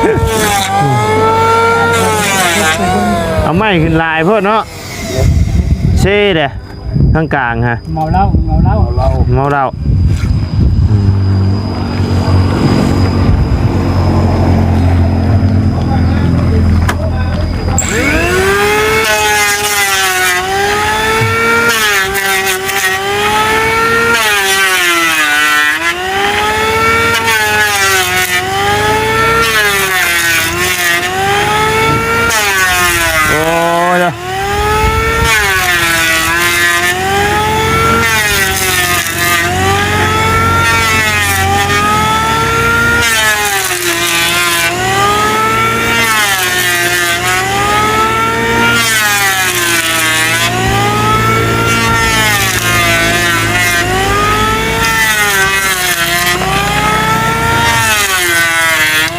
ເອົາໄມ້ຂຶ້ນຫຼາຍໂພດເນາະ ເຊເດ້ ທາງກາງຮະ ເມົາເຫຼົ້າ ເມົາເຫຼົ້າ ເມົາເຫຼົ້າ. ໂອ້ຍ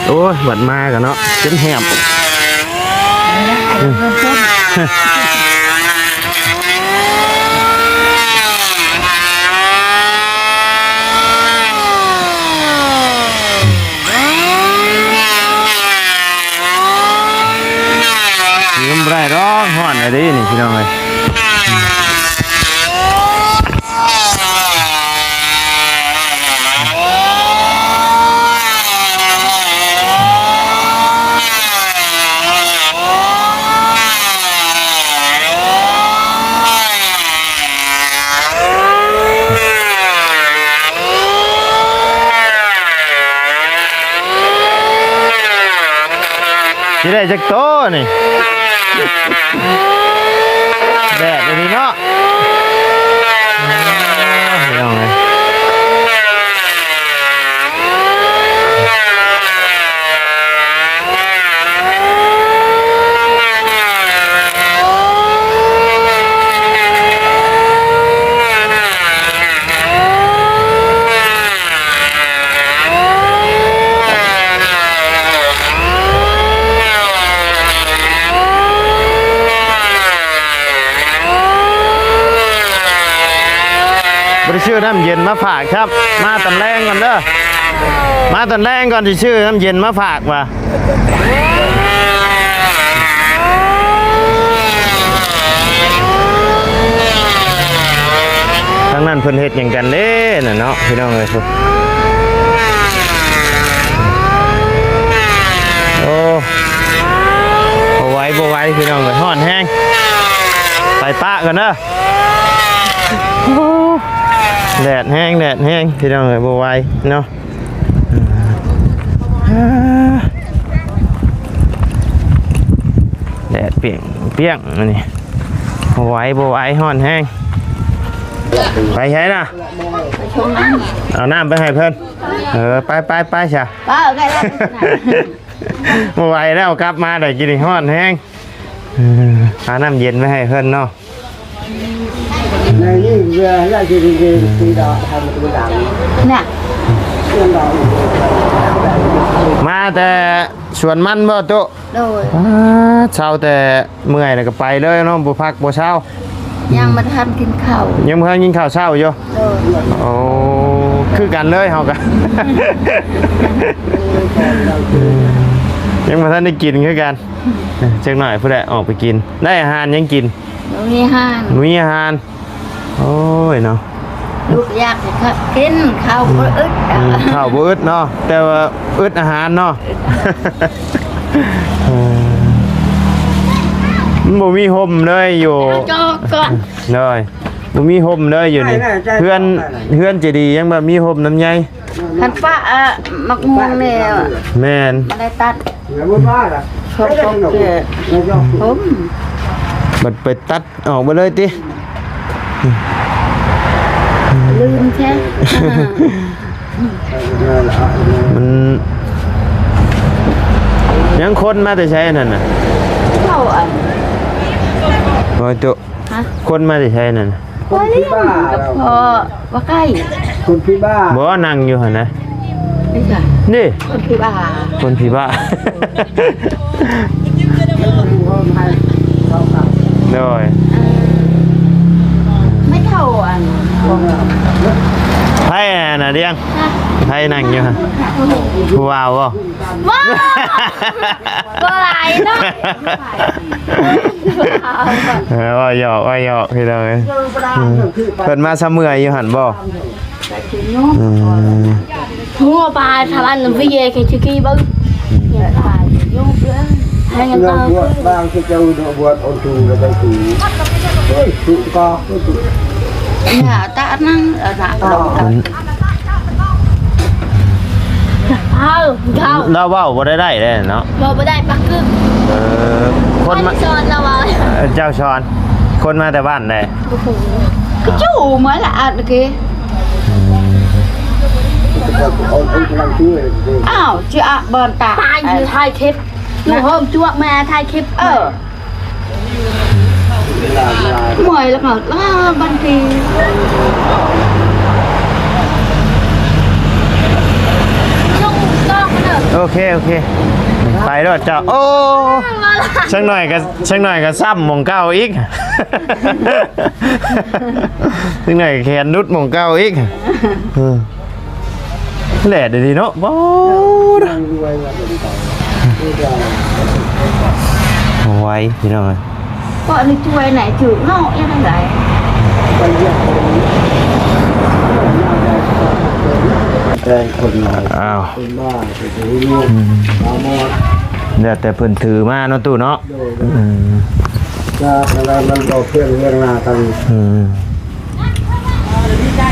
ໂອ້ຍ ບັດມາກະເນາະ ຈົນແຮບ. ຍືມບໍ່ໄດ້ດອກ ຮ້ອນແທ້ເດ້ນີ້ພີ່ນ້ອງເອີຍ. ຊິໄດ້ຈັກໂຕນີ້? ແດດດີເນາະ. ພີ່ນ້ອງເອີຍ. ໂອ້ ຊື້ນ້ຳເຢັນມາຝາກຄັບ. ມາຕອນແລງກ່ອນເດີ ມາຕອນແລງກ່ອນ ຊິຊື້ນ້ຳເຢັນມາຝາກວ່າ. ທາງນັ້ນເພິ່ນເຮັດຫຍັງກັນເດ້ນະເນາະ ພີ່ນ້ອງເອີຍ. ໂອ້ ບໍ່ໄຫວ ບໍ່ໄຫວ ພີ່ນ້ອງເອີຍ ຮ້ອນແຮງ. ໄປປະກ່ອນເດີ. ໂອ້ ແດດແຮງ ແດດແຮງ ພີ່ນ້ອງເອີຍ ບໍ່ໄຫວເນາະ. ແດດປ່ຽງປ່ຽງ ອັນນີ້ ບໍ່ໄຫວ ບໍ່ໄຫວ ຮ້ອນແຮງ. ໄປໃສນະ? ເອົານ້ຳໄປໃຫ້ເພິ່ນ. ເອີ ໄປ ໄປ ໄປຊະ. ບໍ່ໄຫວແລ້ວ ກັບມາໄດ້ກິນ ຮ້ອນແຮງ. ເອີ ຫານ້ຳເຢັນໄປໃຫ້ເພິ່ນເນາະ. ມາແຕ່ສວນມັນບໍ່ຕຸ? ໂດຍ. ອ້າ ເຊົ້າແຕ່ເມື່ອຍແລ້ວກໍໄປເລີຍເນາະ ບໍ່ພັກບໍ່ເຊົາ. ຍັງບໍ່ທັນກິນເຂົ້າ. ຍັງບໍ່ທັນກິນເຂົ້າເຊົ້າຢູ່? ໂດຍ. ໂອ້ ຄືກັນເລີຍເຮົາກະ ຍັງບໍ່ທັນໄດ້ກິນຄືກັນ. ຈັກໜ້ອຍພຸ້ນແຫຼະອອກໄປກິນ. ໄດ້ອາຫານຫຍັງກິນ? ບໍ່ມີອາຫານ ບໍ່ມີອາຫານ. ໂອ້ຍເນາະ ລູກຢາກໃຫ້ເຂົາກິນເຂົ້າບໍ່ອຶດ. ອືມ ເຂົ້າບໍ່ອຶດເນາະ ແຕ່ວ່າອຶດອາຫານເນາະ. ເອີ ມັນບໍ່ມີຮົ່ມເລີຍຢູ່ ຈອກກ່ອນ. ໂດຍ ບໍ່ມີຮົ່ມເລີຍຢູ່ນີ້. ເຮືອນ ເຮືອນຈະດີຍັງວ່າມີຮົ່ມນຳໃຍ. ຄັນປະ ອະ ໝາກມ່ວງແລ້ວ ແມ່ນ ບໍ່ໄດ້ຕັດ ເຂົາກໍແກ່ຜົມ ບັດໄປຕັດອອກໄປເລີຍຕິ. ລືມແທ້ ມັນ ຍັງຄົນມາແຕ່ໃສນັ້ນນະ? ເຂົາອັນ ໂອ້ຍ ໂຕ ຮະ? ຄົນມາແຕ່ໃສນັ້ນ? ຄົນທີ່ບ້າ ກັບພໍ່ວ່າໃກ້ ຄົນທີ່ບ້າ ບໍ່ ນັ່ງຢູ່ຫັ້ນນະ. ນີ້ກະ ນີ້ ຄົນທີ່ບ້າ ຄົນທີ່ບ້າ. ໂດຍ ເອີ ໄມ້ເຖົ້າອັນ ໃຜຫັ້ນນະດຽງ? ຮະ? ໃຜນັ່ງຢູ່ຫັ້ນ? ຜູ້ບ່າວບໍ່? ບໍ່ ບໍ່ຫຼາຍເນາະ. ເອີ ເວົ້າຫຍອກ ເວົ້າຫຍອກ ພີ່ນ້ອງເອີຍ. ອືມ ເພິ່ນມາຊະເມື່ອຍຢູ່ຫັ້ນບໍ່? ອືມ ຫົວປາທາງອັນວິເຍ ເຄຊິກີເບິ່ງ ອືມ ໃຫ້ເຈົ້າ ບາງທີ່ເຈົ້າ ບວດ ອອນ ເອີຍ ຕານັ່ງ ເອີ ລາວເວົ້າບໍ່ໄດ້ໄດ້ເດ້ເນາະ ເວົ້າບໍ່ໄດ້ປາກກຶກ. ເອີ ຄົນມາ ໃຜສອນລາວເວົ້າ? ເອີ ເຈົ້າສອນ. ຄົນມາແຕ່ບ້ານໃດ? ບໍ່ຮູ້ ກະຈູ່ມາລະອາດເກ. ອືມ ອ້າວ ຊິອະບ່ອນຕາ ຖ່າຍ ຖ່າຍຄລິບ ຢູ່ໂຮມຈວກແມ່ຖ່າຍຄລິບ. ເອີ ເມື່ອຍແລ້ວກໍ ອ້າ ບັນທີ ໂອເຄ ໂອເຄ ໄປໂລດເຈົ້າ. ໂອ້ ຈັກໜ້ອຍກໍ ຈັກໜ້ອຍກໍຊ້ຳໝ່ອງເກົ່າອີກ ຈັ່ງໃດແຂນຫຼຸດໝ່ອງເກົ່າອີກ. ເອີ ແດດດີເນາະ ບໍ່ ໄວ ພີ່ນ້ອງເອີຍ. ເພາະອັນນີ້ຊ່ວຍໃນຖືກເນາະ ຍັງໄດ້ ແຕ່ຄົນ ອ້າວ ຄົນບ້າ ອືມ ແລ້ວແຕ່ເພິ່ນຖືມາເນາະ ຕູ້ເນາະ. ໂດຍ ອືມ ກໍອັນນັ້ນມັນບໍ່ພຽງເລື່ອງໜ້າກັນ. ອືມ ເຈົ້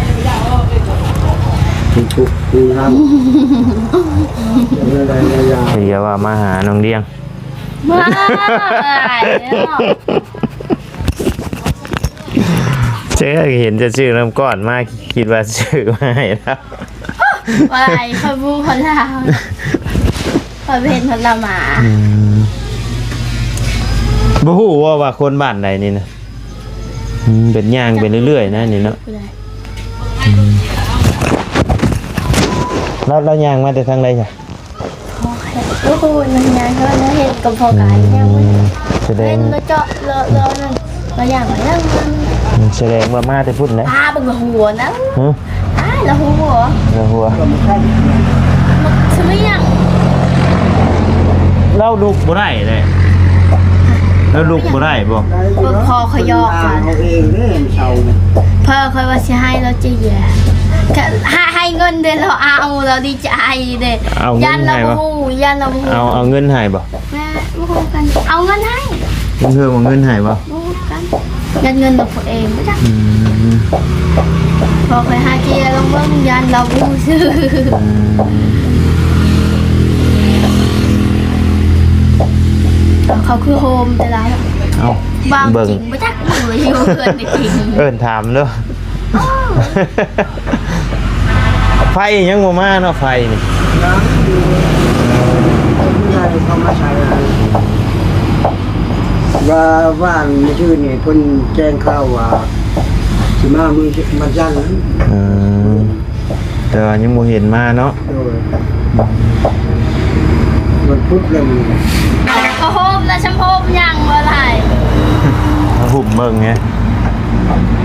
າຢ່າວ່າມາຫານ້ອງດຽງ ເຈົ້າເຫັນຈະຊື້ນ້ຳກ້ອນມາ ຄິດວ່າຊື້ມາໃຫ້ລາວ. ບໍ່ໄດ້ ຂ້ອຍບໍ່ຮູ້ຄົນລາວ ຂ້ອຍບໍ່ເຫັນຄົນລາວມາ. ອືມ ບໍ່ຮູ້ວ່າ ວ່າຄົນບ້ານໃດນີ້ນະ. ອືມ ເປັນຍ່າງໄປເລື້ອຍໆນະນີ້ເນາະ. ອືມ ລາວ ລາວຍ່າງມາແຕ່ທາງໃດຊະ? ໂອ້ໂຫ ມັນຍ່າງເດີ ເຫັນກໍພໍກາຍ ອືມ ຍ່າງມັນ ສະແດງ ເຫັນມາເຈາະເລາະໆນັ້ນ ມາຍ່າງມາຍ່າງມັນ ສະແດງວ່າມາແຕ່ພຸ້ນນະ. ຕາເບິ່ງຫົວນະ. ຫຶ? ຕາຍລະຫົວ. ລະຫົວ. ຊື່ຫຍັງ? ລາວລຸກບໍ່ໄດ້ເດ້. ລາວລຸກບໍ່ໄດ້ບໍ່? ເບິ່ງພໍ່ຂ້ອຍຢອກຂ້ອຍ. ເອົາເອງເດ້ເຊົ້ານີ້. ພໍ່ຂ້ອຍວ່າຊິໃຫ້ລາວເຈຍ. ໃຫ້ ໃຫ້ເງິນເດ້ລາວເອົາ ລາວດີໃຈເດ້. ເອົາເງິນໃຫ້ບໍ່? ຢ້ານລາວບໍ່ຮູ້ ຢ້ານລາວບໍ່ຮູ້. ເອົາ ເອົາເງິນໃຫ້ບໍ່? ແມ່ ບໍ່ຮູ້ກັນ ເອົາເງິນໃຫ້. ເພິ່ນເອົາເງິນໃຫ້ບໍ່? ບໍ່ຮູ້ກັນ ຍັດເງິນມາເອງບໍ່ຈັກ. ອືມ ພໍຂ້ອຍຫາເຈຍລອງເບິ່ງ ຢ້ານລາວບໍ່ຮູ້ຊື່. ອືມ ເຂົາຄືໂຮມແຕ່ລະ. ເອົ້າ ເບິ່ງ ເບິ່ງຈິງບໍ່ຈັກ ເບິ່ງຢູ່ເຮືອນນີ້ຈິງ. ເອີ້ນຖາມເດີ້. ໄຟຍັງບໍ່ມາເນາະ ໄຟນີ້. ຍັງຢູ່ ຜູ້ໃຫຍ່ເຂົ້າມາໃສ່ ວ່າວານມື້ຄືນນີ້ເພິ່ນແຈ້ງຂ່າວວ່າ ຊິມາມື້ວັນຈັນ. ເອີ ແຕ່ວ່າຍັງບໍ່ເຫັນມາເນາະ. ໂດຍ ວັນພຸດແລ້ວມື້ນີ້. ກະໂຮມນະ ຊຳໂຮມຍັງບໍ່ຫຼາຍ ຫຸ້ມເບິ່ງໄງ.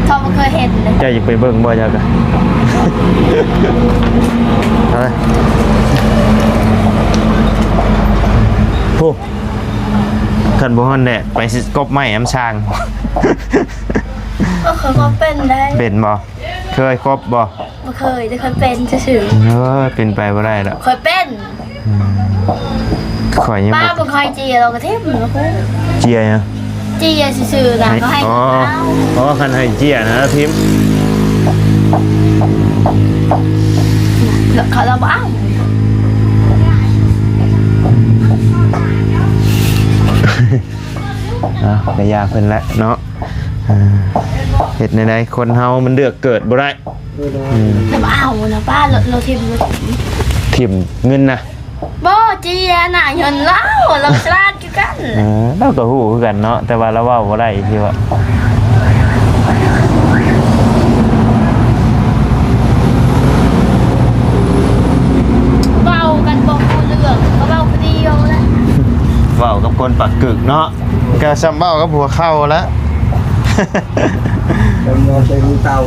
ເຂົາບໍ່ເຄີຍເຫັນເດ້. ເຈົ້າຢາກໄປເບິ່ງບໍ່ ເຈົ້າກະ? ເອີ ໂອ້ ຄັນບໍ່ຮ້ອນແດດ ໄປຊິກົບໄມ້ນຳຊ່າງ. ເອີ ຂ້ອຍກໍເປັນໄດ້. ເປັນບໍ່? ເຄີຍກົບບໍ່? ບໍ່ເຄີຍ ແຕ່ຂ້ອຍເປັນຊື່ໆ. ເອີ ເປັນໄປບໍ່ໄດ້ດອກ. ຂ້ອຍເປັນ. ອືມ ຂ້ອຍຍັງບໍ່ ປ້າບໍ່ຄ່ອຍເຈຍ ລາວກໍຖິ້ມລະ. ເຈຍຫຍັງ? ເຈຍຊື່ໆນະ ໃຫ້ ກໍໃຫ້ ອໍ ເອົາ. ອໍ ຄັນໃຫ້ເຈຍນະ ຖິ້ມ. ລະ ເຂົາລະບໍ່ເອົາ. ເອົາ ກະຢ່າເພິ່ນແຫຼະເນາະ. ອ່າ ເຮັດແນວໃດ ຄົນເຮົາມັນເລືອກເກີດບໍ່ໄດ້. ອືມ ລະບໍ່ເອົານະ ປ້າ ລະ ລະຖິ້ມ ຖິ້ມເງິນນະ. ບໍ່ ເຈຍນະ ເງິນລາວ ລາວສະຫຼາດຄືກັນ. ເອີ ລາວກໍຮູ້ຄືກັນເນາະ ແຕ່ວ່າລາວເວົ້າບໍ່ໄດ້ ທີ່ວ່າ ເວົ້າກັນບໍ່ຮູ້ເລື່ອງ ກໍເວົ້າຜູ້ດຽວແຫຼະ. ເວົ້າກັບຄົນປາກກຶກເນາະ. ກໍຊ່ຳເວົ້າກັບຫົວເຂົ່າແຫຼະ. ເປັນເຫງົາເປັນເຕົາ.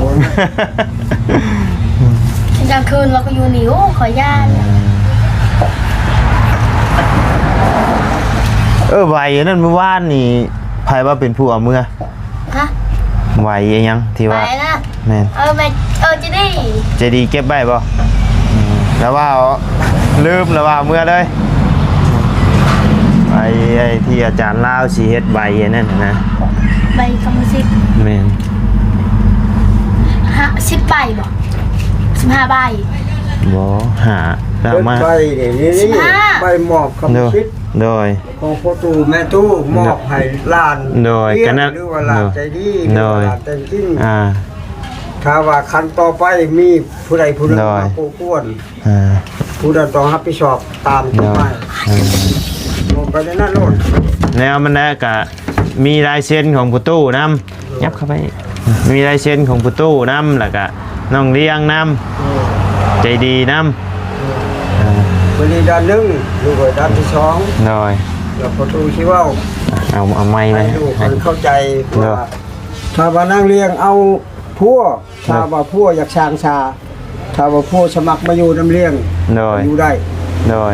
ກາງຄືນລາວກໍຢູ່ນີ້. ໂອ້ ຂ້ອຍຢ້ານ. ເອີ ໄວອັນນັ້ນ ມື້ວານນີ້ ໃຜວ່າເປັນຜູ້ເອົາເມືອ? ຮະ? ໄວອີ່ຫຍັງທີ່ວ່າ ໄວນະ. ແມ່ນ. ເອີ ແມ່ນ. ເອີ ເຈດີ ເຈດີເກັບໄວ້ບໍ່? ອືມ ລະວ່າລືມ ລະວ່າເມືອເລີຍ. ໄອ້ ໄອ້ທີ່ອາຈານລາວຊິເຮັດໃບອັນນັ້ນນະ ໃບກຳມະສິດ. ແມ່ນ. ຫ້າ ສິບໃບບໍ່? ສິບຫ້າໃບ. ບໍ່ ຫ້າ ລະມາ ເຮັດໃບນີ້ ສິບຫ້າ ໃບມອບກຳມະສິດ. ໂດຍ ໂດຍ. ຂອງພໍ່ຕູ້ແມ່ຕູ້ ໂດຍ ມອບໃຫ້ຫຼານ. ໂດຍ ກະນັ້ນ ຫຼືວ່າຫຼານໃຈດີ. ໂດຍ ຫຼືວ່າຫຼານແຕ່ງຈິງ. ອ່າ ຖ້າວ່າຂັ້ນຕໍ່ໄປມີຜູ້ໃດຜູ້ໜຶ່ງ ໂດຍ ມາໂອ້ກວນ ອ່າ ຜູ້ນັ້ນຕ້ອງຮັບຜິດຊອບຕາມກົດໝາຍ. ໂດຍ ອ່າ ລົງໄປໃນນັ້ນໂລດ. ແນວມັນແຫຼະ ກະມີລາຍເຊັນຂອງພໍ່ຕູ້ນຳ. ຫຍັບເຂົ້າໄປອີກ. ມີລາຍເຊັນຂອງພໍ່ຕູ້ນຳ ແລ້ວກະນ້ອງລ້ຽງນຳ. ໂດຍ ໃຈດີນຳ. ໂດຍ ອ່າ ບາດນີ້ດ້ານໜຶ່ງ ຫຼືວ່າດ້ານທີສອງ. ໂດຍ ແລ້ວພໍ່ຕູ້ຊິເວົ້າ ເອົາ ເອົາໄມໄວ້ ໃຫ້ລູກເພິ່ນເຂົ້າໃຈ. ໂດຍ ວ່າ ຖ້າວ່ານາງລ້ຽງເອົາຜົວ ໂດຍ ຖ້າວ່າຜົວຢາກສ້າງຊາ ຖ້າວ່າຜົວສະໝັກມາຢູ່ນຳລ້ຽງ ໂດຍ ຢູ່ໄດ້. ໂດຍ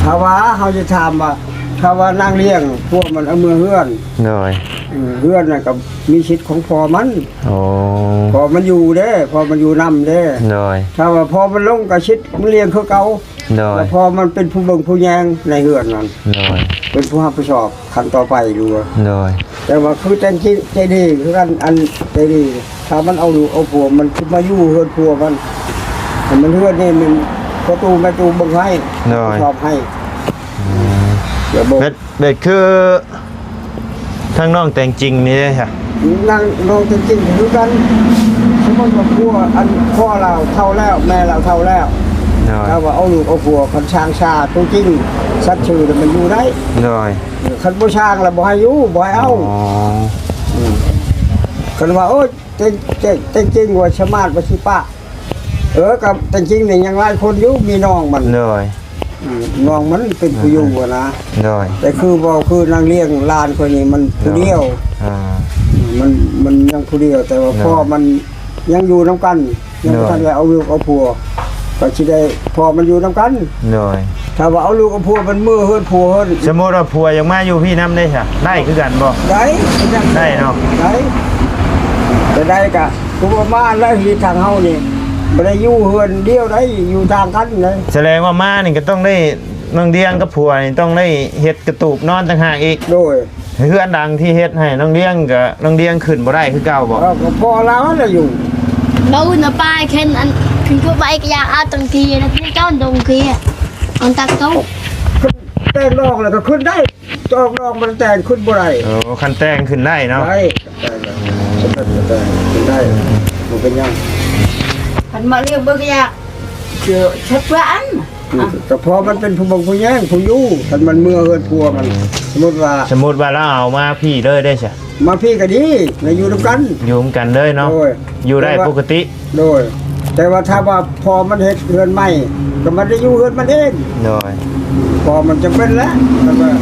ຖ້າວ່າເຮົາຈະຖາມວ່າ ຖ້າວ່ານາງລ້ຽງຜົວມັນເອົາເມືອເຮືອນ. ໂດຍ ເອີ ເຮືອນນັ້ນກໍມີສິດຂອງພໍ່ມັນ. ໂອ້ ພໍ່ມັນຢູ່ເດ້ ພໍ່ມັນຢູ່ນຳເດ້. ໂດຍ ຖ້າວ່າພໍ່ມັນລົງກໍສິດມັນລ້ຽງຄືເກົ່າ. ໂດຍ ແລ້ວພໍ່ມັນເປັນຜູ້ເບິ່ງຜູ້ແຍງໃນເຮືອນນັ້ນ. ໂດຍ ເປັນຜູ້ຮັບຜິດຊອບ ຂັ້ນຕໍ່ໄປຢູ່. ໂດຍ ແຕ່ວ່າຄືແຕ່ງຈິງໃຈດີຄືກັນ ອັນໃຈດີ ຖ້າມັນເອົາລູກເອົາຜົວ ມັນຊິມາຢູ່ເຮືອນຜົວມັນ ມັນເຮືອນນີ້ແມ່ນພໍ່ຕູ້ແມ່ຕູ້ເບິ່ງໃຫ້. ໂດຍ ຮັບຜິດຊອບໃຫ້. ອືມ ແບບ ແບບຄືທາງນ້ອງແຕງຈິງນີ້ເດ້ ນາງ ນ້ອງແຕງຈິງຄືກັນ. ສົມມຸດວ່າຜົວ ອັນ ພໍ່ລາວເຖົ້າແລ້ວ ແມ່ລາວເຖົ້າແລ້ວ. ໂດຍ ຖ້າວ່າເອົາລູກເອົາຜົວ ຄັນຊ່າງຊາຕົວຈິງ ສັດຊື່ແລ້ວມັນຢູ່ໄດ້. ໂດຍ ຄັນບໍ່ຊ່າງແລ້ວບໍ່ໃຫ້ຢູ່ ບໍ່ໃຫ້ເອົາ. ອໍ ອືມ ຄັນວ່າ ໂອ້ຍ ແຕ່ງ ແຕ່ງ ແຕ່ງຈິງວ່າສາມາດວ່າຊິປະ ເອີ ກໍແຕ່ງຈິງນີ້ຍັງຫຼາຍຄົນຢູ່ ມີນ້ອງມັນ. ໂດຍ ອືມ ນ້ອງມັນເປັນຜູ້ຢູ່ຫັ້ນນະ. ໂດຍ ແຕ່ຄືເວົ້າຄືນາງລ້ຽງຫຼານຂ້ອຍນີ້ມັນຜູ້ດຽວ. ໂດຍ ອ່າ ອືມ ມັນ ມັນຍັງຜູ້ດຽວ ແຕ່ວ່າ ໂດຍ ພໍ່ມັນຍັງຢູ່ນຳກັນ ຍັງບໍ່ ໂດຍ ທັນໄດ້ເອົາລູກເອົາຜົວ ກໍຊິໄດ້ ພໍ່ມັນຢູ່ນຳກັນ ໂດຍ ຖ້າວ່າເອົາລູກເອົາຜົວມັນເມືອເຮືອນຜົວເຮີ້ນ ສົມມຸດວ່າຜົວຢາກມາຢູ່ພີ້ນຳເດ້ຊະ ໄດ້ຄືກັນບໍ່? ໄດ້ ໄດ້ເນາະ ໄດ້ ກໍໄດ້ກະ ຄືວ່າມາແລ້ວ ເຮັດທາງເຮົານີ້ ບໍ່ໄດ້ຢູ່ເຮືອນດຽວໃດ ຢູ່ຕ່າງກັນເດ້ ສະແດງວ່າມານີ້ກໍຕ້ອງໄດ້ ນ້ອງດຽງກັບຜົວນີ້ຕ້ອງໄດ້ເຮັດກະຕູບນອນຕ່າງຫາກອີກ ໂດຍ ເຮືອນຫຼັງທີ່ເຮັດໃຫ້ນ້ອງດຽງ ກໍນ້ອງດຽງຂຶ້ນບໍ່ໄດ້ຄືເກົ່າບໍ່? ເອີ ກໍພໍລາວຫັ້ນລະຢູ່ ລາວນະປາຍເຂັນອັນ ຂຶ້ນໄປກໍຢາກເອົາຕັ້ງທີ່ນະ ເຈົ້າດົງເກຍ ອັນຕັກໂຕ ແຕ່ລອງແລ້ວກໍຂຶ້ນໄດ້ ຕອກລອງມັນແຕ່ງຂຶ້ນບໍ່ໄດ້ ໂອ້ ຄັນແຕ່ງຂຶ້ນໄດ້ເນາະ ໄດ້ ໄດ້ ໄດ້ ຂຶ້ນໄດ້ ບໍ່ເປັນຫຍັງ ຄັນມາລຽງເບິ່ງກໍຢາກ ເອີ ເຮັດເພື່ອອັນ ອືມ ກໍເພາະມັນເປັນຜູ້ເບິ່ງຜູ້ແຍງຜູ້ຢູ່ ຄັນມັນເມືອເຮືອນຜົວມັນ ສົມມຸດວ່າ ສົມມຸດວ່າລາວເອົາມາພີ້ເລີຍເດ້ຊະ ມາພີ້ກໍດີ ມາຢູ່ນຳກັນ ຢູ່ນຳກັນເລີຍເນາະ ໂດຍ ຢູ່ໄດ້ ແຕ່ວ່າ ປົກກະຕິ ໂດຍ ແຕ່ວ່າຖ້າວ່າພໍ່ມັນເຮັດເຮືອນໃໝ່ ກໍມັນໄດ້ຢູ່ເຮືອນມັນເອງ ໂດຍ ພໍ່ມັນຈຳເປັນແຫຼະ ແລ້ວກໍຢູ່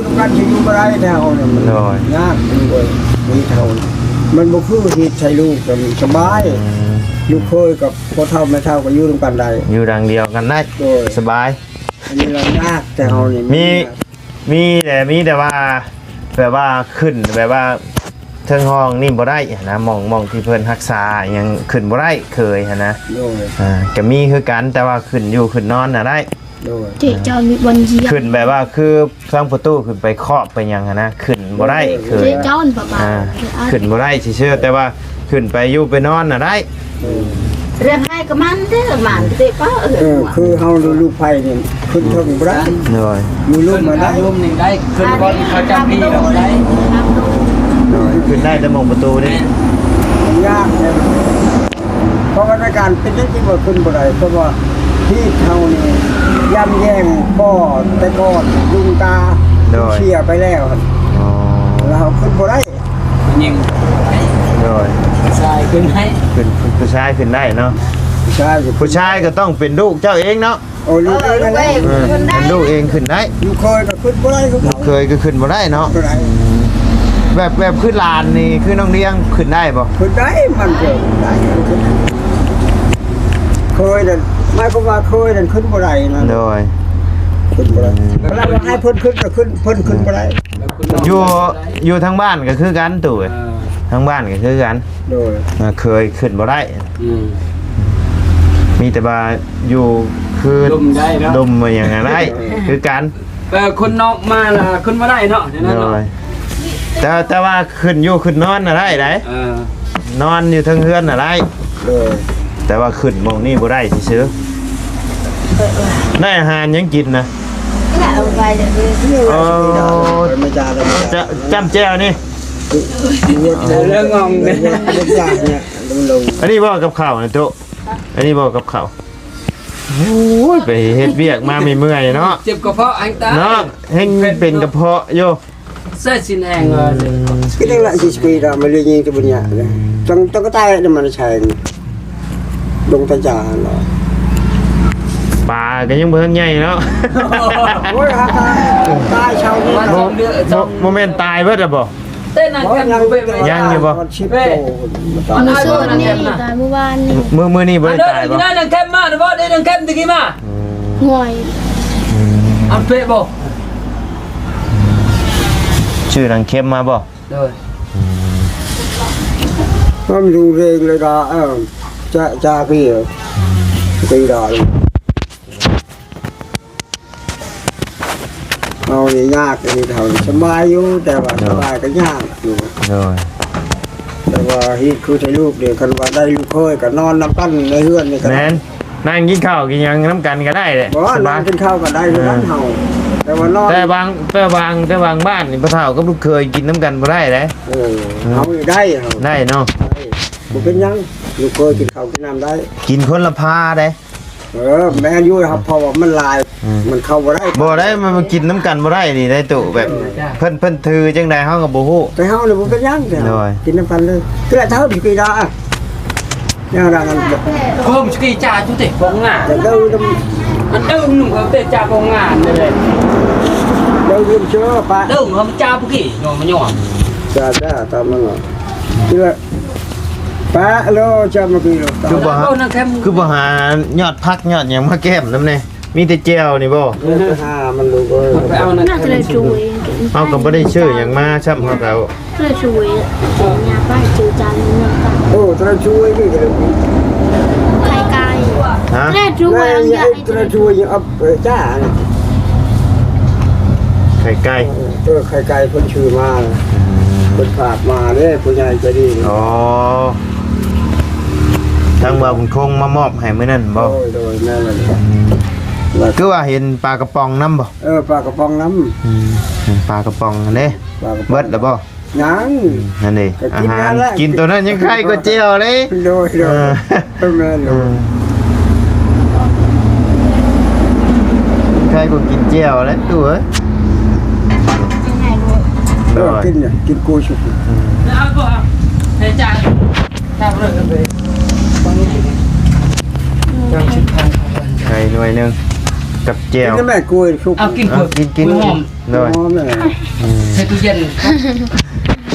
ນຳກັນຊິຢູ່ບໍ່ໄດ້ແທ້ເຮົານີ້ ມັນ ໂດຍ ຍາກ ໂດຍ ມີເທົ່າ ມັນບໍ່ຄືເຮັດໃສ່ລູກ ກໍສະບາຍ ອືມ ລູກເຂີຍກັບ ພໍ່ເຖົ້າແມ່ເຖົ້າກໍຢູ່ນຳກັນໄດ້ ຢູ່ດັງດຽວກັນໄດ້ ໂດຍ ສະບາຍ ອັນນີ້ລະຍາກແຕ່ເຮົານີ້ ມີ ມີແຕ່ ມີແຕ່ວ່າ ແບບວ່າຂຶ້ນ ແບບວ່າເທິງຫ້ອງນີ້ບໍ່ໄດ້ຫັ້ນນະ ໝ່ອງ ໝ່ອງທີ່ເພິ່ນຮັກສາຫຍັງຂຶ້ນບໍ່ໄດ້ ເຂີຍຫັ້ນນະ ໂດຍ ອ່າ ກໍມີຄືກັນ ແຕ່ວ່າຂຶ້ນຢູ່ຂຶ້ນນອນນະໄດ້ ໂດຍ ເຈເຈົ້າມີບ່ອນຢຽບ ຂຶ້ນແບບວ່າຄືທາງປະຕູຂຶ້ນໄປຄອບໄປຫຍັງຫັ້ນນະ ຂຶ້ນບໍ່ໄດ້ ໂດຍ ເຂີຍ ເຈເຈົ້າປະມານ ອ່າ ຂຶ້ນບໍ່ໄດ້ຊື່ໆ ແຕ່ວ່າ ຂຶ້ນໄປຢູ່ໄປນອນນະໄດ້ ເອີ ເລື່ອງໃຫ້ກໍມັນເດ້ ມັນເດ້ປ້າເອີຍ ເອີ ຄືເຮົາລູກໃຜນີ້ຂຶ້ນເທິງບໍ່ໄດ້ ໂດຍ ມີລົມມາໄດ້ ລົມນີ້ໄດ້ ຂຶ້ນບ່ອນເຂົາຈັບປີກໍໄດ້ ໂດຍ ຂຶ້ນໄດ້ແຕ່ໝ່ອງປະຕູນີ້ ມັນຍາກເດ້ ເພາະວ່າໃນການເປັນຈັ່ງຊີ້ບໍ່ຂຶ້ນບໍ່ໄດ້ ເພາະວ່າທີ່ເຮົານີ້ຢ້ຳແຍ່ງພໍ່ແຕ່ກ່ອນ ລຸງຕາ ໂດຍ ເສຍໄປແລ້ວ ອໍ ແລ້ວເຮົາຂຶ້ນບໍ່ໄດ້ ຜູ້ຍິງ ໂດຍ ຜູ້ຊາຍຂຶ້ນໄດ້ ຂຶ້ນ ຜູ້ຊາຍຂຶ້ນໄດ້ເນາະ ຜູ້ຊາຍ ຜູ້ຊາຍກໍຕ້ອງເປັນລູກເຈົ້າເອງເນາະ ໂອ້ ລູກເອີຍນັ້ນແຫຼະ ເອີ ເປັນລູກເອງຂຶ້ນໄດ້ ລູກເຂີຍກໍຂຶ້ນບໍ່ໄດ້ຄືກັນ ລູກເຂີຍກໍຂຶ້ນບໍ່ໄດ້ເນາະ ບໍ່ໄດ້ ອືມ ແບບ ແບບຄືຫຼານນີ້ ຄືນ້ອງດຽງຂຶ້ນໄດ້ບໍ່? ຂຶ້ນໄດ້ ມັນກໍໄດ້ ເຂີຍນັ້ນ ໝາຍຄວາມວ່າເຂີຍນັ້ນຂຶ້ນບໍ່ໄດ້ນະ ໂດຍ ຂຶ້ນບໍ່ໄດ້ ອືມ ເວລາວ່າໃຫ້ເພິ່ນຂຶ້ນກໍຂຶ້ນ ເພິ່ນຂຶ້ນບໍ່ໄດ້ ຢູ່ ຢູ່ທາງບ້ານກໍຄືກັນຕູ້ ເອີ ທາງບ້ານກໍຄືກັນ ໂດຍ ເຂີຍຂຶ້ນບໍ່ໄດ້ ອືມ ມີແຕ່ວ່າຢູ່ຄືດົມໄດ້ເນາະ ດົມຫຍັງກໍໄດ້ ເອີ ຄືກັນ ເອີ ຄົນນອກມາລະຂຶ້ນບໍ່ໄດ້ເນາະ ໂດຍ ແຕ່ ແຕ່ວ່າຂຶ້ນຢູ່ຂຶ້ນນອນນະໄດ້ໃດ ເອີ ນອນຢູ່ເທິງເຮືອນນະໄດ້ ໂດຍ ແຕ່ວ່າຂຶ້ນໝ່ອງນີ້ບໍ່ໄດ້ຊື່ໆ ໄດ້ອາຫານຫຍັງກິນນະ? ເອີ ຈະ ຈ້ຳແຈ່ວນີ້ ເລື່ອງງອງນີ້ ອັນນີ້ບໍ່ກັບເຂົ້ານະຕຸ ອັນນີ້ບໍ່ກັບເຂົ້າ ໂອ້ຍ ໄປເຮັດວຽກມາເມື່ອຍເນາະ ເຈັບກະເພາະແຮງຕາຍ ເນາະ ແຮງເປັນກະເພາະຢູ່ ໃສ່ຊິນແຮງເລີຍ ອືມ ກິນແລ້ວຊິໄປດາມາເລີຍຍິງຕະບຸນຍາ ອືມ ຕ້ອງ ຕ້ອງກະຕາຍນຳມັນໃຊ້ ລົງຕາຈານເນາະ ປາກໍຍັງບໍ່ທັນໃຫຍ່ເນາະ ໂອ້ຍ ຫາກາ ຕາຍເຊົານີ້ ບໍ່ ບໍ່ ບໍ່ແມ່ນຕາຍເບິດແລ້ວບໍ່? ເຕັ້ນນັ້ນແຄມ ຍັງຢູ່ບໍ່? ສິບໂຕ ມື້ຊືນນີ້ ຕາຍມື້ວານນີ້ ມື້ ມື້ນີ້ບໍ່ໄດ້ຕາຍບໍ່? ນັ້ນແຄມມາບໍ່? ໄດ້ນາງແຄມຕະກີ້ມາ ອືມ ຫວຍ ອືມ ອັນເປະບໍ່? ຊື່ນາງເຄັມມາບໍ່? ໂດຍ ອືມ ມັນຢູ່ເວງເລີຍດາ ເອີ ຈາ ຈາກພີ້ ອືມ ຕີດາ ເຮົານີ້ຍາກ ເຮັດເຮົານີ້ສະບາຍຢູ່ ແຕ່ວ່າ ໂດຍ ສະບາຍກໍຍາກຢູ່ ໂດຍ ແຕ່ວ່າເຮັດຄືໃຫ້ລູກເດ້ ຄັນວ່າໄດ້ລູກເຂີຍກໍນອນນຳກັນໃນເຮືອນນີ້ກໍ ແມ່ນ ນັ່ງກິນເຂົ້າກິນຫຍັງນຳກັນກໍໄດ້ແຫຼະ ບໍ່ ສະບາຍ ນັ່ງກິນເຂົ້າກໍໄດ້ຄືກັນ ເອີ ເຮົາ ແຕ່ວ່ານອນ ແຕ່ບາງ ແຕ່ບາງ ແຕ່ບາງບ້ານນີ້ ພໍ່ເຖົ້າກັບລູກເຂີຍກິນນຳກັນບໍ່ໄດ້ເດ້ ເອີ ເອີ ເຮົານີ້ໄດ້ ເຮົາ ໄດ້ເນາະ ໄດ້ ບໍ່ເປັນຫຍັງ ລູກເຂີຍກິນເຂົ້າກິນນ້ຳໄດ້ ກິນຄົນລະພາເດ້ ເອີ ແມ່ນຢູ່ ເພາະວ່າມັນຫຼາຍ ອືມ ມັນເຂົ້າບໍ່ໄດ້ ບໍ່ໄດ້ ມັນ ມັນກິນນຳກັນບໍ່ໄດ້ນີ້ໄດ້ຕຸ ແບບ ເອີ ເພິ່ນ ເພິ່ນຖືຈັ່ງໃດເຮົາກໍບໍ່ຮູ້ ແຕ່ເຮົານີ້ບໍ່ເປັນຫຍັງ ໂດຍ ກິນນຳກັນເລີຍ ຄືລະເທົ່າທີ່ກີດາ ແນວນັ້ນ ໂຄມສະກີຈາຈຸເຕະໂປງງາ ເດີນນຳ ມັນເດີນນຳເຂົາເຕະຈາໂປງງາເລີຍ ເດີນນຳເຊື່ອປະ ເດີນນຳຈາປຸກີໂຍມະຍອມ ຈາດາຕາມມັນເນາະ ເທື່ອປະໂລຈຳມາຄືໂລ ຄືບໍ່ຫາ ຄືບໍ່ຫາຍອດຜັກຍອດຫຍັງມາແກ້ມນຳແດ່? ມີແຕ່ແຈ່ວນີ້ບໍ່? ເອີ ໄປຫາມັນລູກເອີຍ ໄປເອົານັ້ນ ໜ້າຈະໄດ້ຊ່ວຍ ເຮົາກໍບໍ່ໄດ້ຊື້ຫຍັງມາຊ້ຳ ເຮົາກໍ ໂອ້ ຕະລະຊ່ວຍນີ້ກໍເລີຍ ໄຂ່ໄກ່ ຮະ? ຕະລະຊ່ວຍ ຕະລະຊ່ວຍ ເອີ ຈ້າ ໄຂ່ໄກ່ ເອີ ໄຂ່ໄກ່ເພິ່ນຊື້ມາ ເພິ່ນຝາກມາເດ້ ຜູ້ໃຫຍ່ໃຈດີ ອໍ ທາງບ່າວບຸນຄົງມາມອບໃຫ້ມື້ນັ້ນບໍ່? ໂດຍ ໂດຍ ແມ່ນແລ້ວ ອືມ ຄືວ່າເຫັນປາກະປ໋ອງນຳບໍ່? ເອີ ປາກະປ໋ອງນຳ ອືມ ເຫັນປາກະປ໋ອງຫັ້ນເດ້ ປາກະປ໋ອງ ເບິດແລ້ວບໍ່? ຍັງ ອືມ ນັ້ນເດ້ ກໍກິນ ອາຫານ ແລ້ວແຫຼະ ກິນໂຕນັ້ນຍັງໄຄກວ່າແຈ່ວເດ້ ໂດຍ ໂດຍ ເອີ ເອີ ແມ່ນ ເອີ ໄຄກວ່າກິນແຈ່ວແຫຼະຕູ້ເອີຍ ເອີ ໂດຍ ກິນ ກິນກ້ວຍສຸກ ອືມ ເອົາບໍ່ ໃຫ້ຈານ ໄຂ່ໜ່ວຍໜຶ່ງກັບແຈ່ວ ກິນແມ່ກ້ວຍສຸກ ເອົາກິນ ເອົາກິນ ກິນ ກ້ວຍຫອມ ໂດຍ ຫອມແຫຼະ ອືມ ໃສ່ຕູ້ເຢັນ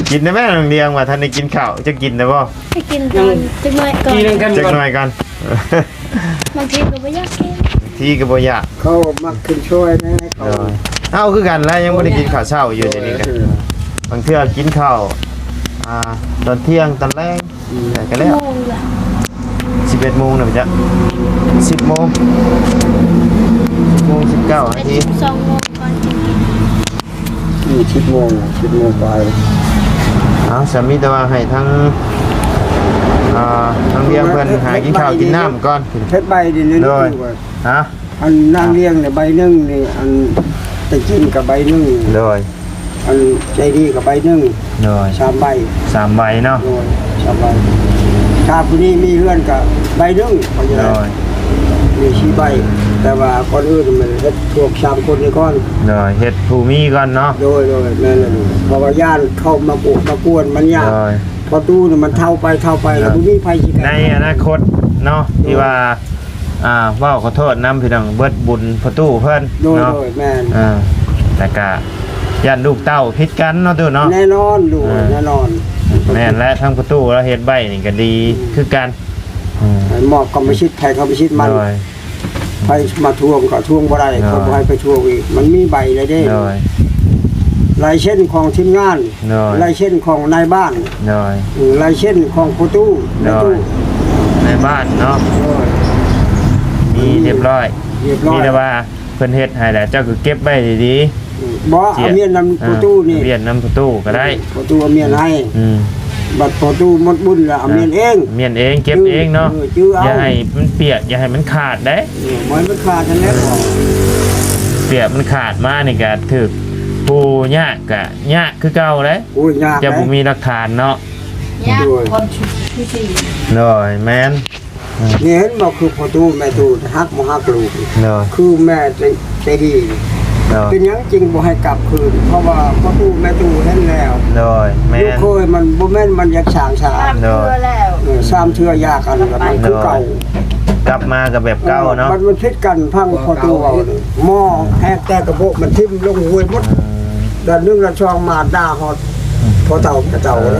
ກິນໄດ້ແມ່ນ້ອງດຽງ ວ່າທັນໄດ້ກິນເຂົ້າ ຈະກິນໄດ້ບໍ່? ໃຫ້ກິນກ່ອນ ຈັກໜ້ອຍກ່ອນ ຈັກໜ້ອຍກ່ອນ ບາງທີກໍບໍ່ຢາກກິນ ບາງທີກໍບໍ່ຢາກ ເຂົາມັກຂຶ້ນຊ່ວຍແດ່ ໂດຍ ເຮົາຄືກັນແຫຼະ ຍັງບໍ່ໄດ້ກິນເຂົ້າເຊົ້າຢູ່ ເອີ ດຽວນີ້ກໍ ເອີ ບາງເທື່ອກິນເຂົ້າ ອ່າ ຕອນທ່ຽງຕອນແລງ ອືມ ແລ້ວກໍແລ້ວ ໂມງລະ ສິບເອັດໂມງນະ ໄປຈ້ະ ສິບໂມງ ສິບໂມງສິບເກົ້ານາທີ ສິບສອງໂມງກ່ອນຈຶ່ງກິນ ອືມ ສິບໂມງ ສິບໂມງປາຍ ເອົາ ສາມີ ແຕ່ວ່າໃຫ້ທາງ ອ່າ ທາງວຽງເພິ່ນຫາກິນເຂົ້າກິນນ້ຳກ່ອນ ເຮັດໃບນີ້ ໂດຍ ຮະ? ອັນນາງລ້ຽງນີ້ໃບໜຶ່ງນີ້ ອັນຕະກິນກໍໃບໜຶ່ງ ໂດຍ ອັນໃຈດີກໍໃບໜຶ່ງ ໂດຍ ສາມໃບ ສາມໃບເນາະ ໂດຍ ສາມໃບ ຖ້າຜູ້ນີ້ມີເຮືອນກໍໃບໜຶ່ງ ໂດຍ ມີສີ່ໃບ ແຕ່ວ່າກ່ອນອື່ນມັນເຮັດພວກສາມຄົນນີ້ກ່ອນ ໂດຍ ເຮັດຜູ້ມີກ່ອນເນາະ ໂດຍ ໂດຍ ແມ່ນແລ້ວ ເພາະວ່າຢ້ານເຂົາມາໂກະມາກວນມັນຍາກ ໂດຍ ພໍ່ຕູ້ນີ້ມັນເຖົ້າໄປເຖົ້າໄປແລ້ວ ໂດຍ ບໍ່ມີໃຜຊິແກ້ ໃນອະນາຄົດເນາະ ໂດຍ ທີ່ວ່າ ອ່າ ເວົ້າຂໍໂທດນຳພີ່ນ້ອງ ເບິດບຸນພໍ່ຕູ້ເພິ່ນ ໂດຍ ເນາະ ໂດຍ ແມ່ນ ອ່າ ແລ້ວກະຢ້ານລູກເຕົ້າຜິດກັນເນາະຕູ້ເນາະ ແນ່ນອນລູກ ອ່າ ແນ່ນອນ ແມ່ນແຫຼະ ທາງພໍ່ຕູ້ລາວເຮັດໄວ້ນີ້ກະດີ ອືມ ຄືກັນ ອືມ ໃຫ້ມອບກຳມະສິດໃຜກຳມະສິດມັນ ໂດຍ ໃຜມາທວງກໍທວງບໍ່ໄດ້ ໂດຍ ເຂົາບໍ່ໃຫ້ໄປທວງອີກ ມັນມີໃບແລ້ວເດ້ ໂດຍ ລາຍເຊັນຂອງທີມງານ ໂດຍ ລາຍເຊັນຂອງນາຍບ້ານ ໂດຍ ອືມ ລາຍເຊັນຂອງພໍ່ຕູ້ ໂດຍ ແມ່ຕູ້ ນາຍບ້ານເນາະ ໂດຍ ມີຮຽບຮ້ອຍ ຮຽບຮ້ອຍ ມີແຕ່ວ່າເພິ່ນເຮັດໃຫ້ແຫຼະ ເຈົ້າກໍເກັບໄວ້ດີໆ ອືມ ບໍ່ ເອົາມຽນນຳພໍ່ຕູ້ນີ້ ເອີ ມຽນນຳພໍ່ຕູ້ກໍໄດ້ ພໍ່ຕູ້ເອົາມຽນໃຫ້ ອືມ ບັດພໍ່ຕູ້ໝົດບຸນແລ້ວເອົາມຽນເອງ ເອີ ມຽນເອງ ເກັບເອງເນາະ ເອີ ຈື່ເອົາ ຢ່າໃຫ້ມັນປຽກ ຢ່າໃຫ້ມັນຂາດເດ້ ເອີ ບໍ່ໃຫ້ມັນຂາດຫັ້ນແຫຼະ ປຽກມັນຂາດມານີ້ກໍຖືກຜູ້ຍາກກໍຍາກຄືເກົ່າເດ້ ໂອ້ຍ ຍາກ ຈະບໍ່ມີຫຼັກຖານເນາະ ຍາກ ໂດຍ ຄົນ ໂດຍ ແມ່ນ ນີ້ເຫັນບໍ່ ຄືພໍ່ຕູ້ແມ່ຕູ້ຮັກບໍ່ຮັກລູກ ໂດຍ ຄືແມ່ໃຈ ໃຈດີ ໂດຍ ເປັນຫຍັງຈຶ່ງບໍ່ໃຫ້ກັບຄືນ ເພາະວ່າພໍ່ຕູ້ແມ່ຕູ້ເຫັນແລ້ວ ໂດຍ ແມ່ນ ລູກເຂີຍມັນບໍ່ແມ່ນມັນຢາກສ້າງສາ ໂດຍ ເອີ ສາມເທື່ອຢ່າກັນ ແລ້ວມັນຄືເກົ່າ ໂດຍ ກັບມາກໍແບບເກົ່າເນາະ ເອີ ມັນ ມັນຜິດກັນ ຟັງພໍ່ຕູ້ເວົ້ານີ້ ໝໍແຮກແຕ່ກະໂບະມັນຖິ້ມລົງຫ້ວຍໝົດ ອືມ ດອນໜຶ່ງດອນສອງມາດ່າຮອດ ອືມ ພໍ່ເຖົ້າແມ່ເຖົ້າ ເອີ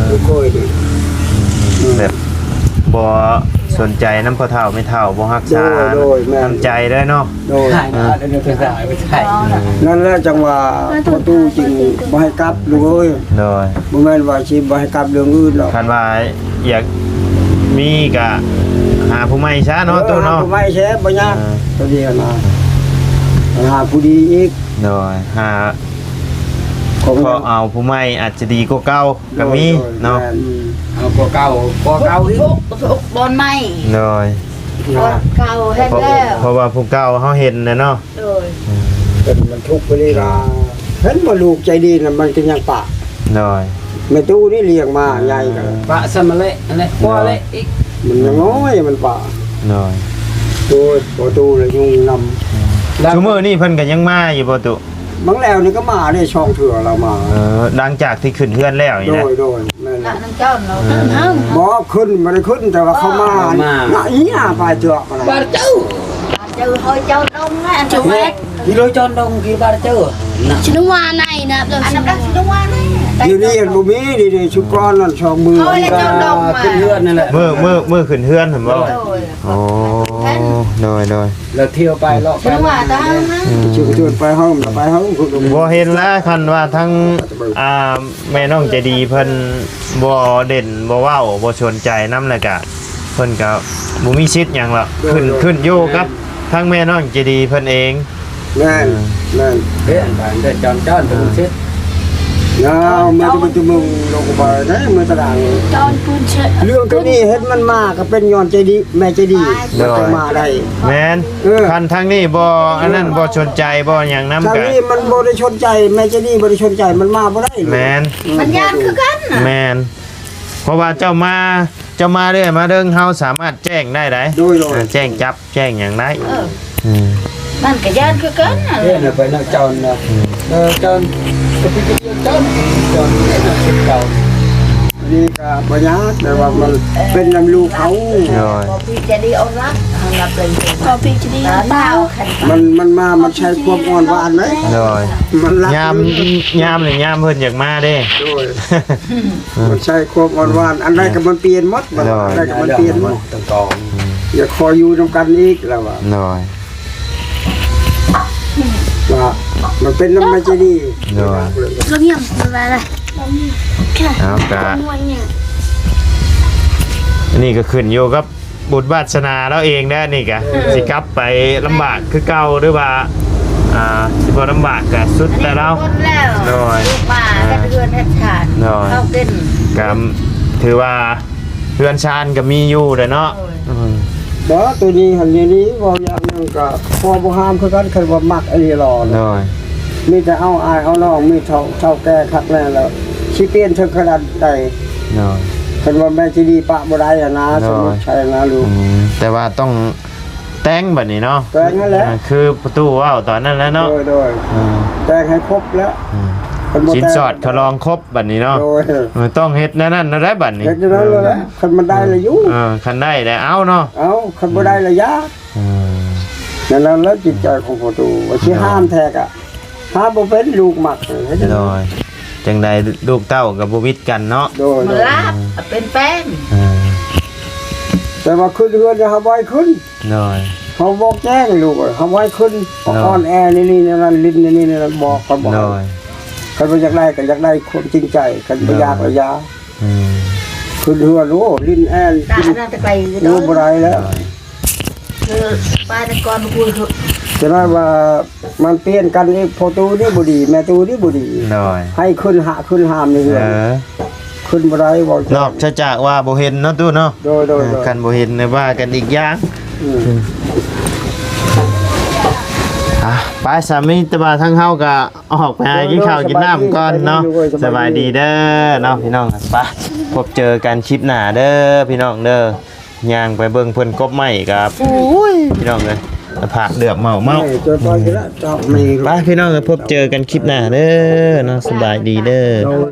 ລູກເຂີຍນີ້ ອືມ ແບບບໍ່ສົນໃຈນຳພໍ່ເຖົ້າແມ່ເຖົ້າ ບໍ່ຮັກສາ ໂດຍ ໂດຍ ແມ່ນ ນ້ຳໃຈເດ້ເນາະ ໂດຍ ເອີ ນັ້ນແຫຼະຈັ່ງວ່າພໍ່ຕູ້ຈຶ່ງບໍ່ໃຫ້ກັບລູກເອີຍ ໂດຍ ບໍ່ແມ່ນວ່າຊິບໍ່ໃຫ້ກັບເລື່ອງອື່ນດອກ ຄັນວ່າຢາກມີກະຫາຜູ້ໃໝ່ຊະເນາະ ເອີ ຕູ້ເນາະ ຫາຜູ້ໃໝ່ແຊະບໍ່ຍາກ ເອີ ຕົວນີ້ນະ ຫາຜູ້ດີອີກ ໂດຍ ຫາ ຂໍເອົາຜູ້ໃໝ່ອາດຈະດີກວ່າເກົ່າກໍມີເນາະ ໂດຍ ໂດຍ ແມ່ນ ເອົາກວ່າເກົ່າ ກວ່າເກົ່າອີກ ທຸກ ທຸກບ່ອນໃໝ່ ໂດຍ ບ່ອນເກົ່າແຮງແລ້ວ ເພາະວ່າຜູ້ເກົ່າເຮົາເຫັນແລ້ວເນາະ ໂດຍ ອືມ ເປັນມັນທຸກໄປເລີຍລະ ເຫັນບໍ່ ລູກໃຈດີນະ ມັນກໍຍັງປະ ໂດຍ ແມ່ຕູ້ນີ້ລ້ຽງມາໃຫຍ່ກໍ ປະຊະມະເລະ ອັນນີ້ ໂດຍ ປະເລະອີກ ມັນຍັງນ້ອຍ ມັນປະ ໂດຍ ໂອ້ຍ ພໍ່ຕູ້ລະຍຸງນຳ ອືມ ຊຸມື້ນີ້ເພິ່ນກໍຍັງມາຢູ່ບໍ່ຕູ້? ບາງແລ້ວນີ້ກໍມາໄດ້ສອງເທື່ອລາວມາ ເອີ ຫຼັງຈາກທີ່ຂຶ້ນເຮືອນແລ້ວນີ້ນະ ໂດຍ ໂດຍ ແມ່ນ ນະ ນຳເຈົ້າເນາະ ເອີ ບໍ່ຂຶ້ນ ບໍ່ໄດ້ຂຶ້ນ ແຕ່ວ່າເຂົາມາ ເຂົ້າມາ ນະ ເອີ ປາເຈົ້າ ປາເຈົ້າ ເຮົາເຈົ້າດົງນະ ອັນເຈົ້າແມ່ ກິໂລຈອນດົງ ກິບາເຈົ້າ ນະ ຊິນຸວາໃນນະ ອັນນັ້ນຊິນຸວາໃນ ດຽວນີ້ຍັງບໍ່ມີ ນີ້ເດ້ ຊຸກອນນັ້ນ ສອງມື້ ເຂົາເຮັດເຈົ້າດອກມາ ຂຶ້ນເຮືອນນັ້ນແຫຼະ ມື້ ມື້ ມື້ຂຶ້ນເຮືອນຫັ້ນບໍ່? ໂດຍ ໂອ້ ໂດຍ ໂດຍ ແລ້ວທ່ຽວໄປເລາະໄປ ເພິ່ນວ່າຕາມນະ ອືມ ຊິກະຊວນໄປເຮົາ ໄປເຮົາ ບໍ່ເຫັນແລ້ວ ຄັນວ່າທັງ ອ່າ ແມ່ນ້ອງໃຈດີເພິ່ນບໍ່ເດັ່ນ ບໍ່ເວົ້າ ບໍ່ສົນໃຈນຳ ແລ້ວກະເພິ່ນກະບໍ່ມີສິດຫຍັງດອກ ໂດຍ ຂຶ້ນ ໂດຍ ຂຶ້ນຢູ່ກັບ ແມ່ນ ທາງແມ່ນ້ອງໃຈດີເພິ່ນເອງ ແມ່ນ ເອີ ແມ່ນ ເດ້ ອັນ ອັນເດີຈອນ ຈອນເປັນສິດ ຍາວ ເມື່ອແຕ່ເມື່ອແຕ່ເມືອງ ລົງໄປໄດ້ ເມື່ອຕະຫຼາດ ຈອນປືນເຊ ເລື່ອງໂຕນີ້ເຮັດມັນມາກໍເປັນຍ້ອນໃຈດີ ແມ່ໃຈດີ ໂດຍ ມັນຈຶ່ງມາໄດ້ ແມ່ນ ເອີ ຄັນທາງນີ້ບໍ່ ອັນນັ້ນ ບໍ່ສົນໃຈ ບໍ່ຫຍັງນຳ ທາງນີ້ມັນບໍ່ໄດ້ສົນໃຈ ແມ່ໃຈດີບໍ່ໄດ້ສົນໃຈ ມັນມາບໍ່ໄດ້ ແມ່ນ ອືມ ມັນຢ້ານຄືກັນນະ ແມ່ນ ເພາະວ່າເຈົ້າມາ ເຈົ້າມາເລື້ອຍມາເດີ ເຮົາສາມາດແຈ້ງໄດ້ໃດ໋ ໂດຍ ໂດຍ ເອີ ແຈ້ງຈັບ ແຈ້ງຫຍັງໄດ້ ເອີ ອືມ ມັນກໍຢ້ານຄືກັນນະ ເອີ ໄປນຳເຈົ້ານະ ອືມ ເອີ ເຈົ້າກໍໄປເຈົ້າ ເຈົ້າ ເຈົ້າ ນີ້ກໍບໍ່ຍາກ ແຕ່ວ່າມັນເປັນນຳລູກເຮົາ ໂດຍ ພໍພີຈະດີອອກລັບ ເຮົານັບເລີຍ ພໍພີຈະດີ ຕາດາວ ມັນ ມັນມາ ມັນໃຊ້ຄວາມອ່ອນຫວານເດ້ ໂດຍ ມັນລັກ ຍາມ ຍາມນີ້ ຍາມເພິ່ນຢາກມາເດ້ ໂດຍ ມັນໃຊ້ຄວາມອ່ອນຫວານ ອັນໃດກໍມັນປ່ຽນໝົດ ໂດຍ ອັນໃດກໍມັນປ່ຽນໝົດ ຕັ້ງກອງ ຢາກຂໍຢູ່ນຳກັນອີກ ລາວວ່າ ໂດຍ ວ່າມັນເປັນນຳໃຈດີ ໂດຍ ລະງຽມ ບໍ່ວ່າລະ ເອົາກະ ອັນນີ້ກໍຂຶ້ນຢູ່ກັບບຸນວາສະໜາລາວເອງແລ້ວ ນີ້ກະ ໂດຍ ຊິກັບໄປລຳບາກຄືເກົ່າ ຫຼືວ່າ ອ່າ ຊິບໍ່ລຳບາກກະສຸດແຕ່ລາວ ອັນນີ້ໝົດແລ້ວ ໂດຍ ລູກມາເຮັດເຮືອນເຮັດຊານ ໂດຍ ເຂົ້າກິນ ກະຖືວ່າ ເຮືອນຊານກໍມີຢູ່ແຫຼະເນາະ ໂດຍ ອືມ ບໍ່ ໂຕນີ້ຫັ້ນນີ້ ເວົ້າຢ່າງໜຶ່ງກໍພໍບໍ່ຫ້າມຄືກັນ ຄັນວ່າມັກອີ່ຫຼີຫຼໍ ໂດຍ ມີແຕ່ເອົາອ້າຍເອົານ້ອງ ມີເຖົ້າ ເຖົ້າແກ່ຄັກແນ່ແລ້ວ ຊິປ່ຽນເຖິງຂະໜາດໃດ ໂດຍ ຄັນວ່າແມ່ນຊິດີປະບໍ່ໄດ້ຫັ້ນນະ ໂດຍ ສົມມຸດໃສ່ນະລູກ ອືມ ແຕ່ວ່າຕ້ອງແຕ່ງບັດນີ້ເນາະ ແຕ່ງຫັ້ນແຫຼະ ເອີ ຄືປະຕູເວົ້າຕອນນັ້ນແຫຼະເນາະ ໂດຍ ໂດຍ ອືມ ແຕ່ງໃຫ້ຄົບແລ້ວ ອືມ ຄັນບໍ່ແຕ່ງ ສິນສອດຂະລອງຄົບ ບັດນີ້ເນາະ ໂດຍ ເອີ ຕ້ອງເຮັດແນວນັ້ນແນວໃດບັດນີ້ ເຮັດແນວນັ້ນແລ້ວແຫຼະ ເອີ ຄັນມັນໄດ້ລະຢູ່ ເອີ ຄັນໄດ້ແລ້ວເອົາເນາະ ເອົາ ຄັນບໍ່ໄດ້ລະຢ່າ ອືມ ແນວນັ້ນແຫຼະຈິດໃຈຂອງພໍ່ຕູ້ ວ່າຊິຫ້າມແທ້ກະຫ້າມບໍ່ເປັນ ລູກມັກເຮັດ ໂດຍ ຈັ່ງໃດລູກເຕົ້າກໍບໍ່ວິດກັນເນາະ ໂດຍ ມັນລາບ ເປັນແປ້ງ ເອີ ແຕ່ວ່າຂຶ້ນເຮືອນເຮົາບໍ່ໃຫ້ຂຶ້ນ ໂດຍ ເຮົາບອກແຈ້ງລູກເອີຍ ເຮົາບໍ່ໃຫ້ຂຶ້ນ ໂດຍ ອ່ອນແອນີ້ນີ້ນັ້ນ ຫຼິ້ນນີ້ນີ້ນັ້ນ ບອກເຂົາບໍ່ໃຫ້ ໂດຍ ຄັນວ່າຢາກໄດ້ກໍຢາກໄດ້ຄວາມຈິງໃຈ ຄັນບໍ່ຢາກລະຢ່າ ອືມ ຂຶ້ນເຮືອນ ໂອ້ ຫຼິ້ນແອ ຕາອັນນັ້ນແຕ່ໄກ ໂອ້ ບໍ່ໄດ້ແລ້ວ ໂດຍ ເອີ ໄປແຕ່ກ່ອນ ຈະໄດ້ວ່າມັນປ່ຽນກັນອີກ ພໍ່ຕູ້ນີ້ບໍ່ດີ ແມ່ຕູ້ນີ້ບໍ່ດີ ໂດຍ ໃຫ້ຂຶ້ນຫາ ຂຶ້ນຫ້າມໃນເຮືອນ ເອີ ຂຶ້ນບໍ່ໄດ້ ເວົ້າ ນອກຈາກວ່າບໍ່ເຫັນເນາະຕູ້ເນາະ ໂດຍ ໂດຍ ເອີ ໂດຍ ຄັນບໍ່ເຫັນນະວ່າກັນອີກຢ່າງ ອືມ ອືມ ອ່ະ ໄປ ສາມີ ແຕ່ວ່າທາງເຮົາກໍອອກໄປຫາກິນເຂົ້າກິນນ້ຳກ່ອນເນາະ ໂດຍ ສະບາຍດີ ສະບາຍດີເດີເນາະ ພີ່ນ້ອງ ໄປ ພົບເຈີກັນຄລິບໜ້າເດີ ພີ່ນ້ອງເດີ ຍ່າງໄປເບິ່ງເພິ່ນກົບໄມ້ກໍ ໂອ້ຍ ພີ່ນ້ອງເອີຍ ພາກເດືອບເມົາໆ ໄປ ພີ່ນ້ອງເອີຍ ພົບເຈີກັນຄລິບໜ້າເດີເນາະ ສະບາຍດີເດີ ໂດຍ